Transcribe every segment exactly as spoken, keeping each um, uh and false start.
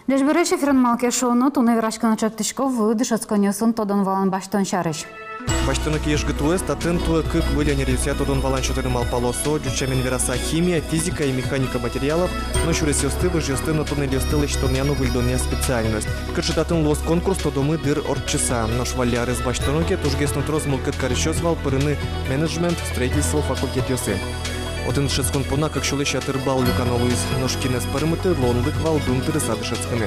Ӟечбуресь! Эфирын «Малы ке шуоно». Туннэ вераськыны чектӥсько выль дышетсконъёсын тодон-валан басьтон сярысь. Басьтоно ке ЕшГТУ-эз, татын туэ кык выль ӧнеръёсъя тодон-валан сётыны малпалозы, ӟуч сямен вераса, химия, физика и механика материалов, но сюресъёсты, выжъёсты но туннельёсты лэсьтонъя но выльдонъя специальность. Кыӵе татын луоз конкурс, тодомы дыр ортчыса. Нош выль арез басьтоно ке, тужгес но трос мылкыд карисьёс вал пырыны менеджмент, строительство факультетъёсы. Отын дышетскон понна кык сюлэсь ятыр балл люкано луиз. Нош кинэз пӧрмыты, луонлык вал дун тырыса дышетскыны.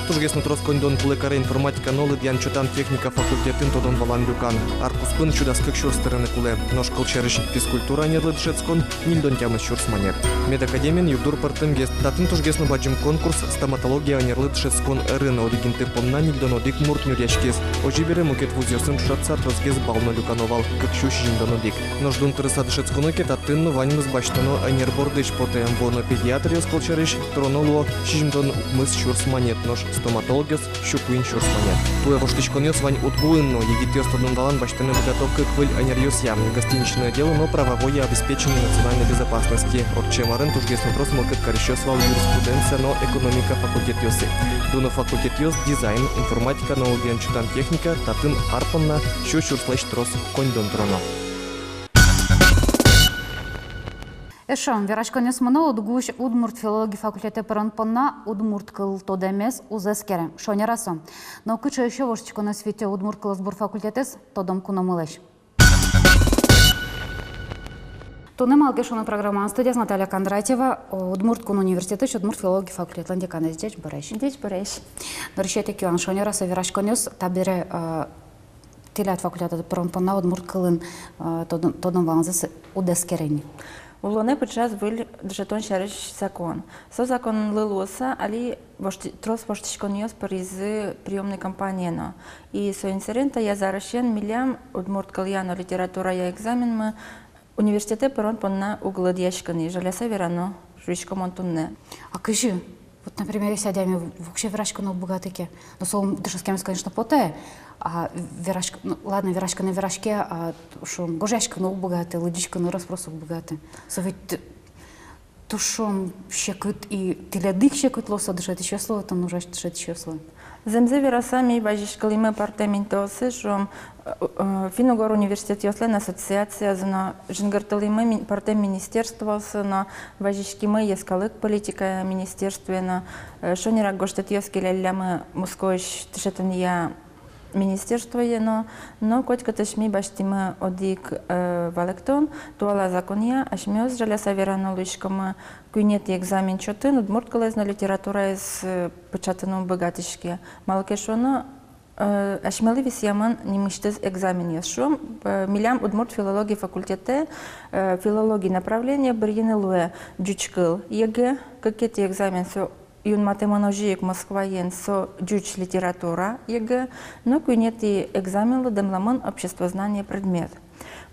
Тужгес но трос коньдон кулэ каре информатика но лыдъян-чотан техника факультетын тодон-валан люкан. Ар куспын сю дас кык сюрс тырыны кулэ. Нош, кылсярысь, физкультура ӧнерлы дышетскон ньыльдон тямыс сюрс манет. Медакадемиын югдур пӧртэмгес. Татын тужгес но бадӟым конкурс стоматология ӧнерлы дышетскон ӧрын. Одӥг инты понна ньыльдон одӥг мурт нюръяськиз. Озьы бере, мукет вузъёсын ӵошатыса тросгес балл но люкано вал, кык сю сизьымдон одӥг. Нош дун тырыса дышетсконо ке, татын но ваньмыз басьтоно ӧнер бордысь потэ. Вуоно педиатръёс, кылсярысь, тыроно луо сизьымдон укмыс сюрс манет, нош стоматологъёс — сю куинь сюрс манет. Туэ воштӥськонъёс вань УдГУын но. Егитъёс тодон-валан басьтыны быгато кык выль ӧнеръёсъя: гостиничное дело но правовое обеспечение национальной безопасности. Ортчем арын тужгес но трос мылкыд карисьёс вал юриспруденция но экономика факультетъёсы. Дуно факультетъёс: дизайн, информатика но лыдъян-чотан техника. Татын ар понна сю сюрслэсь трос коньдон тыроно. Эшшо вераськонъёс мыно УдГУысь удмурт филологи факультетэ пырон понна удмурт кыл тодэмез уз эскере, шонер-а со. Но кыӵе эшшо воштӥськонъёс витё удмурт кылосбур факультетэз, тодом куномылэсь. Туннэ «Малы ке шуоно» программаын студияз Наталья Кондратьева, о, Удмурт кун университетысь удмурт филологи факультетлэн деканэз. Ӟечбуресь! Ӟечбуресь! Нырысетӥ куан, шонер-а со вераськонъёс, табере, э, тӥляд факультетэ пырон понна удмурт кылын, э, тодон-, тодон-валанзэс уд эскере ни? Улонэ пыӵаз выль дышетон сярысь закон. Со законлы луыса али воштӥ-, трос воштӥськонъёс пыризы приёмной кампание но. И соин сэрен таяз арысен милям удмурт кылъя но литературая экзаменмы университетэ пырон понна уг лыдъяськы ни, жаляса верано, шуисько мон туннэ. А кызьы? Вот, например, если адями воксё вераськыны уг быгаты ке. Но со дышетскемез, конечно, потэ. А вераськ-, ну, ладно, вераськыны вераське, а, шуом, гожъяськыны уг быгаты, лыдӟиськыны рос-прос уг быгаты. Со ведь т-, туж, шуом, секыт, и тӥледлы ик секыт луоз, со дышетӥсьёслы, отын ужась дышетӥсьёслы. Зэмзэ вераса, ми вазиськылӥмы пӧртэм интыосы, шуом, э, э, финн-угор университетъёслэн ассоциациязы но, жингыртылӥмы ми-, пӧртэм министерствоосы но, вазиськимы йӧскалык политикая министерствое но, э, шонерак гожтэтъёс келяллямы Москваысь дышетонъя министерствое но, но котькытысь ми басьтӥмы одӥг, э, валэктон: туала законъя асьмеос, жаляса верано, луиськомы куинетӥ экзамен чотын удмурт кылэз но литератураез, э, пыӵатыны ум быгатӥське. Малы ке шуоно, э, асьмелы висъямын нимысьтыз экзаменъёс. Шуом, э, милям удмурт филологи факультетэ, э, филологи направление бырйыны луэ ӟуч кыл ЕГЭ, кыкетӥ экзамен со юнматэмын озьы ик Москваен, со ӟуч литература ЕГЭ, но куинетӥ экзаменлы дэмламын обществознание предмет.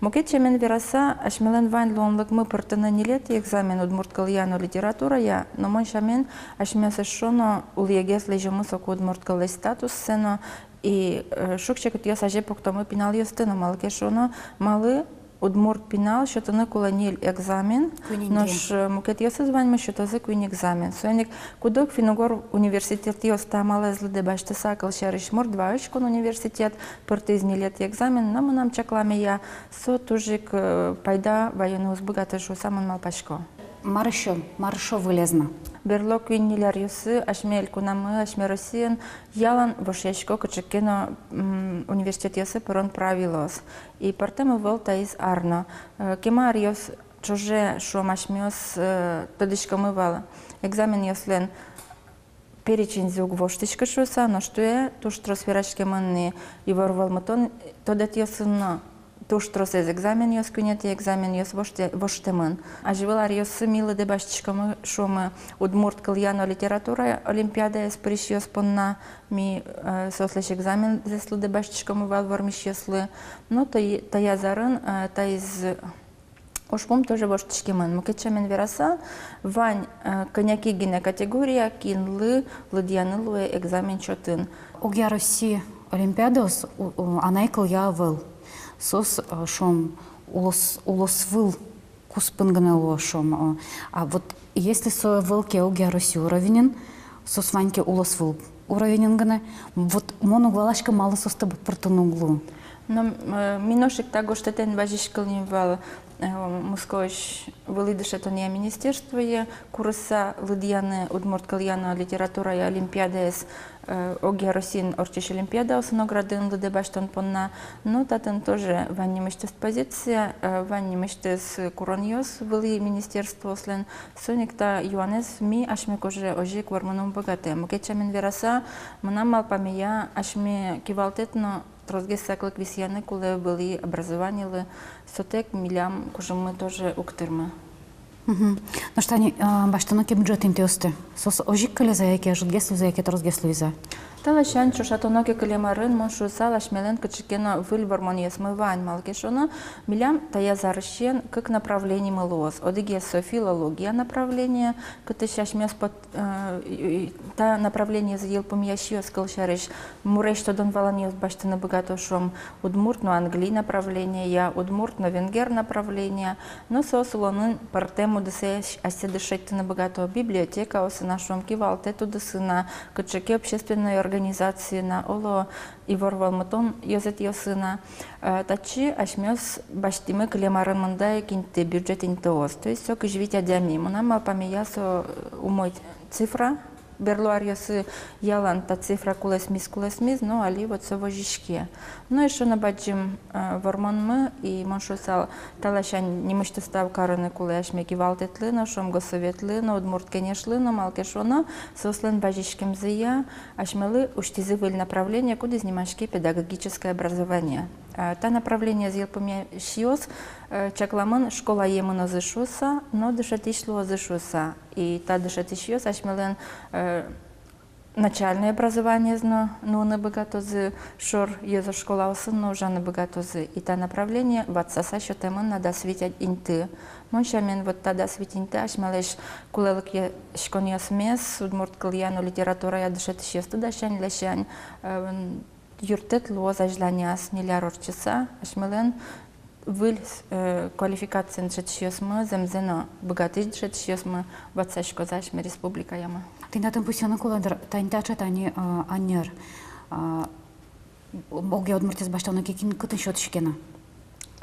Мукет сямен вераса, асьмелэн вань луонлыкмы пыртыны ньылетӥ экзамен удмурт кылъя но литературая, но мон сямен, асьмеос эшшо но улӥегес лэзёмы соку удмурт кыллэсь статуссэ но, и, э, шуг-секытъёс азе пуктомы пиналъёсты но. Малы ке шуоно, малы удмурт пинал сётыны кулэ ньыль экзамен, куинь инде, нош, э, мукетъёсыз ваньмыз сётозы куинь экзамен. Соин ик куд-ог финн-угор университетъёс та амалэз лыдэ басьтыса, кылсярысь, Мордваысь кун университет пыртӥз ньылетӥ экзамен, но мынам чакламея, со туж ик, э, пайда ваёно уз быгаты шуыса мон малпасько. Мар эшшо, мар эшшо выльез на? Берло куинь-ньыль аръёсы асьме элькунамы, асьме Россиын ялан вошъясько кыӵе ке но, м, университетъёсы пырон правилоос. И пӧртэм ӧвӧл таиз ар но. Э, кема аръёс ӵоже, шуом, асьмеос, э, тодӥськомы вал экзаменъёслэн переченьзы уг воштӥськы шуыса, нош туэ туж трос вераськемын ни ивор вӧлмытон тодэтъёсын но, туж тросэз экзаменъёс, куинетӥ экзаменъёс воште-, воштэмын. Азьвыл аръёсы ми лыдэ басьтӥськомы, шуомы, удмурт кылъя но литературая олимпиадаез пырисьёс понна, ми, э, соослэсь экзамензэс лыдэ басьтӥськомы вал вормисьёслы. Но тая-, таяз арын, э, таиз ужпум тоже воштӥськемын. Мукет сямен вераса, вань, э, кӧня ке гинэ категория, кинлы лыдъяны луэ экзамен чотын. Огъя Россия олимпиадаос, у-, у-, анай кылъя ӧвӧл. Соос, э, шуом, улос, улосвыл куспын гинэ луо, шуом, э. А вот если со ӧвӧл ке огъя Россия уровеньын, Соос вань ке улосвыл уровеньын гинэ. Вот мон уг валаськы, малы соосты быдпыртыны уг луы. Но, э, ми нош ик та гожтэтэн вазиськылӥм вал, э, Москваысь вылӥ дышетонъя министерствое курыса лыдъяны удмурт кылъя но литературая олимпиадаез, э, огъя Россиын ортчись олимпиадаосын но градын лыдэ басьтон понна. Но татын тоже вань нимысьтыз позиция, э, вань нимысьтыз куронъёс вылӥ министерствоослэн. Соин ик та юанэз ми асьме коже озьы ик вормыны ум быгатэ. Мукет сямен вераса, мынам малпамея, асьме кивалтэт но тросгес саклык висъяны кулэ вылӥ образованилы, сотэк милям кужыммы тоже уг тырмы. Мгм. Нош тани, а, басьтоно ке бюджет интыосты, соос озьы ик кылизы-а, яке ӧжытгес луизы-а, яке тросгес луизы-а? Та ласянь ӵошатоно ке кылем арын, мон шуысал, асьмелэн кыӵе ке но выль вормонъёсмы вань, малы ке шуоно, милям таяз арысен кык направлениемы луоз. Одӥгез со филология направление, кытысь асьмеос пот-, э, и, и, та направлениез йылпумъясьёс, кылсярысь, муресь тодон-валанъёс басьтыны быгато, шуом, удмурт но англи направление, я удмурт но венгер направление, но соос улонын пӧртэм удысэз асьсэды шедьтыны быгато, библиотекаосын-а, шуом, кивалтэт удысын-а, кыӵе ке общественной организациын-а, оло, ивор вӧлмытон ёзэтъёсын-а. Э, татчы асьмеос басьтӥмы кылем арын мында ик инты, бюджет интыос. То есть со кызь вить адями. Мынам малпамея, со, э, умой цифра. Берло аръёсы ялан та цифра кулэсмиз, кулэсмиз, но али вот со возиське. Но эшшо но бадӟым, э, вормонмы, и мон шуысал, та ласянь нимысьтыз тау карыны кулэ асьме кивалтэтлы но, шуом, Госсоветлы но, Удмурт Кенешлы но, малы ке шуоно, соослэн вазиськемзыя асьмелы усьтӥзы выль направление, кудӥз нимаське педагогическое образование. Э, та направлениез йылпумъясьёс, э, чакламын школае мынозы шуыса, но дышетӥсь луозы шуыса. И та дышетӥсьёс асьмелэн, э, начальное образованиез но нуыны быгатозы, шор ёзо школаосын но ужаны быгатозы. И та направление ватсаса сётэмын на дас вить инты. Мон сямен, вот та дас вить инты асьмелэсь кулэлыкъяськонъёсмес удмурт кылъя но литературая дышетӥсьёсты дасянь, лэсянь, э, юрттэт луоз азьланяз. Ньыль ар ортчыса асьмелэн выль, э, квалификациен дышетӥсьёсмы, зэмзэ но быгатӥсь дышетӥсьёсмы ватсаськозы асьме республикаямы. Тӥни татын пусйыны кулэ, дыр, тани таӵе, тани, а, анер, а, огъя Удмуртиез басьтоно ке, кин кытын сётӥське на?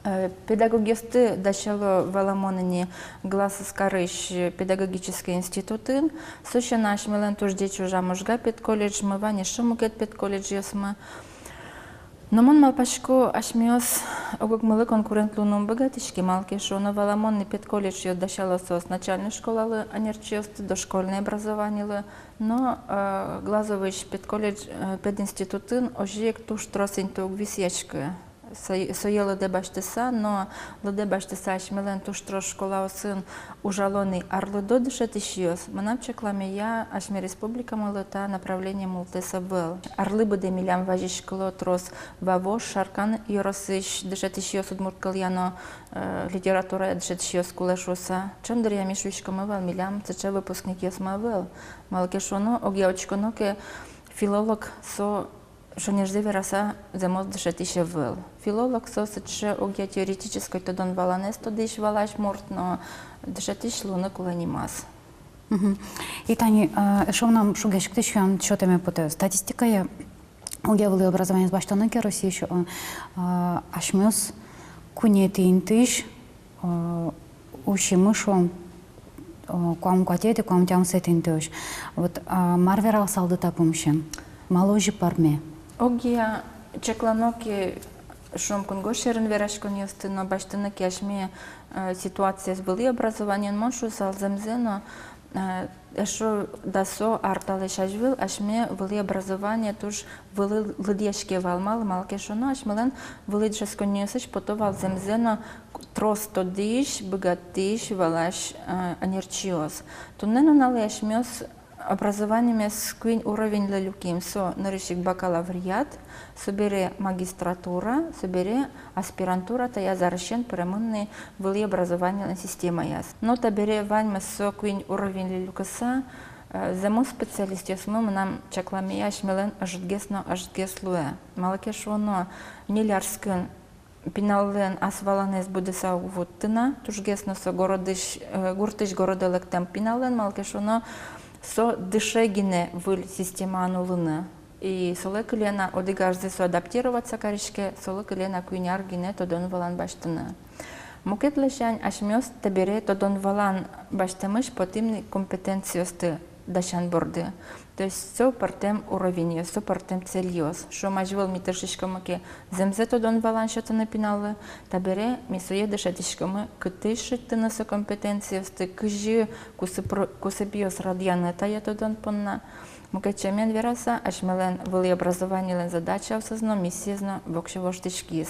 Э, педагогъёсты дасяло, валамон ини, Глаз ыскарысь педагогической институтын. Со сяна асьмелэн туж ӟеч ужа Можга педколледжмы, вань эшшо мукет педколледжъёсмы. Но мон малпасько, асьмеос ог-огмылы конкурент луыны ум быгатӥське, малы ке шуоно, валамон ини, педколледжъёс дасяло соос начальной школалы анерчиосты, дошкольное образованилы. Но, э, Глазовысь педколледж, э, пединститутын озьы ик туж трос инты уг висъяськы. Со-, сое лыдэ басьтыса, но лыдэ басьтыса асьмелэн туж трос школаосын ужало ни арлыдо дышетӥсьёс, мынам чакламея, асьме республикамылы та направление мултэс ӧвӧл. Арлы быдэ милям вазиськыло трос Вавож, Шаркан ёросысь дышетӥсьёс, удмурт кылъя но, э, литературая дышетӥсьёс кулэ шуыса. Ӵем дыръя ми шуиськомы вал, милям сыӵе выпускникъёсмы ӧвӧл. Малы ке шуоно, огъя учконо ке, филолог со, шонерзэ вераса, зэмос дышетӥсь ӧвӧл. Филолог со сыӵе огъя теоретической тодон-валанэз тодӥсь, валась мурт, но дышетӥсь луыны кулэ нимаз. Мгм. И тани, а, эшшо мынам шугъяськытӥсь юан сётэме потэ. Статистикая, огъя вылӥ образованиез басьтоно ке Россиысь, а, асьмеос куинетӥ интыысь, а, усимы, шуом, а, куамын куатетӥ, куамын тямысэтӥ интыысь. Вот, а, мар вералсалды та пумысен? Малы озьы пӧрме? Огъя чаклано ке, шуом, кунгож сьӧрын вераськонъёсты но басьтоно ке асьме, э, ситуациез вылӥ образованиен, мон шуысал, зэмзэ но, э, эшшо дасо ар талэсь азьвыл асьме вылӥ образование туж вылӥ лыдъяське вал. Малы, малы ке шуоно, асьмелэн вылӥ дышетсконниосысь пото вал зэмзэ но трос тодӥсь, быгатӥсь, валась, э, анерчиос. Туннэ нуналэ асьмеос образованимес куинь уровеньлы люким: со нырысь ик бакалавриат, собере магистратура, собере аспирантура. Таяз арысен пыремын ни вылӥ образованилэн системаяз. Но табере ваньмыз со куинь уровеньлы люкыса, э, зэмос специалистъёсмы, мынам чакламея, асьмелэн ӧжытгес но ӧжытгес луэ. Малы ке шуоно, ньыль арскын пиналлэн ас валанэз будыса уг вутты на, тужгес но со городысь, э, гуртысь городэ лыктэм пиналлэн, малы ке шуоно, Со дыше гинэ выль системаын улыны. И солы кулэ на одӥг арзэ со адаптироваться кариське, солы кулэ на куинь ар гинэ тодон-валан басьтыны. Мукет ласянь, асьмеос табере тодон-валан басьтэмысь потӥм ни компетенциосты дасян борды. То есть со пӧртэм уровеньёс, со пӧртэм цельёс. Шуом, азьвыл ми тыршиськомы ке зэмзэ тодон-валан сётыны пиналлы, табере ми сое дышетӥськомы, кытысь шедьтыны со компетенциосты, кызьы кусып-, кусыпъёс радъяны тае тодон понна. Мукет сямен вераса, асьмелэн вылӥ образованилэн задачаосыз но, миссиез но воксё воштӥськиз.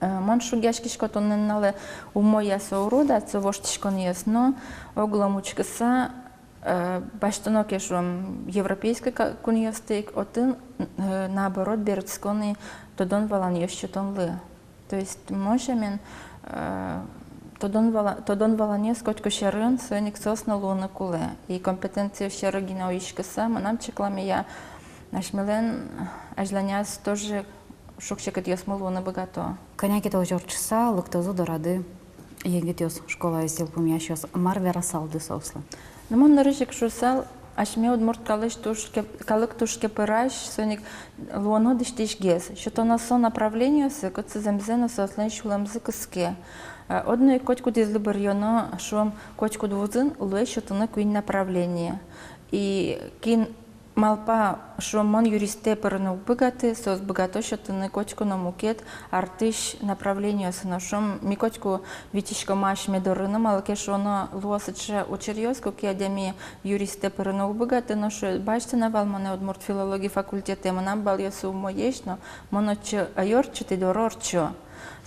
Э, мон шугъяськисько, туннэ нуналэ умой-а со, уро-а со воштӥськонъёс, но оглом учкыса, э, басьтоно ке, шуом, европейской ка-, кунъёсты ик, отын, э, наоборот, берытсконо тодон-валанъёс сётонлы. То есть мон сямен, э, тодон-вала-, тодон-валанъёс котьку сьӧрын, соин ик соос но луыны кулэ. И компетенциос сьӧры гинэ уиськыса, мынам чакламея, асьмелэн азьланяз тоже шуг-секытъёсмы луыны быгато. Кӧня ке толэзь ортчыса лыктозы дорады егитъёс, школаез йылпумъясьёс, мар верасалды соослы? Ну, мон нырысь ик шуысал, асьме удмурт калык туж кеп-, калык туж кепырась, соин ик луоно дӥсьтӥсьгес. Сётоно со направлениосы, кытчы зэмзэ но соослэн сюлэмзы кыске. Э, одно ик котькудӥзлы быръёно, шуом, котькуд вузын луэ сётыны куинь направление. И кин малпа, шуом, мон юристэ пырыны уг быгаты, соос быгато сётыны котьку но мукет артысь направлениосы но. Шуом, ми котьку витиськом асьме доры но, малы ке шуоно, луо сыӵе учыръёс, куке адями юристэ пырыны уг быгаты, но шуэ: басьтэ на вал монэ удмурт филологи факультетэ, мынам балъёсы умоесь но, мон отчы ӧй ортчы, тӥ доры ортчо.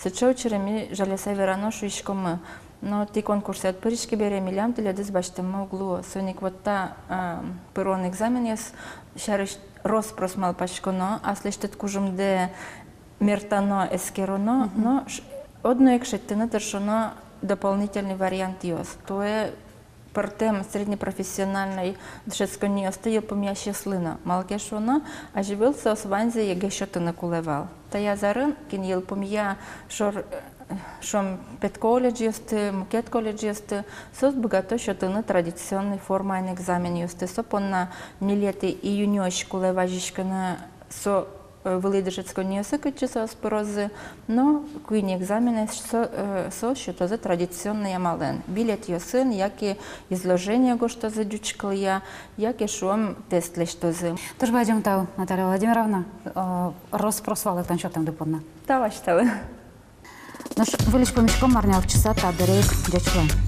Сыӵе учыре ми, жаляса верано, шуиськомы: но тӥ конкурсэ ӧд пыриське бере, милям тӥледыз басьтэммы уг луы. Соин ик вот та, а, пырон экзаменъёс сярысь рос-прос малпаськоно, аслэсьтыд кужымдэ мертано, эскероно, но ш-, одно ик шедьтыны тыршоно дополнительный вариантъёс. Туэ пӧртэм среднепрофессиональной дышетсконниосты йылпумъясьёслы но. Малы ке шуоно, азьвыл соос ваньзэ ЕГЭ сётыны кулэ вал. Таяз арын кин йылпумъя шор-, э, шуом, педколледжъёсты, мукет колледжъёсты, соос быгато сётыны традиционной формаен экзаменъёсты. Со понна ньылетӥ июньозь кулэ вазиськыны со, э, вылӥ дышетсконниосы, кытчы соос пырозы, но куинь экзаменэз со, э, соос сётозы традиционной амалэн: билетъёсын, яке изложение гожтозы ӟуч кылъя, яке, шуом, тест лэсьтозы. Туж бадӟым тау, Наталья Владимировна, э, рос-прос валэктон сётэмды понна. Тау асьтэлы. Нош выльысь пумиськом арня ортчыса табере ик. Ӟеч луэ.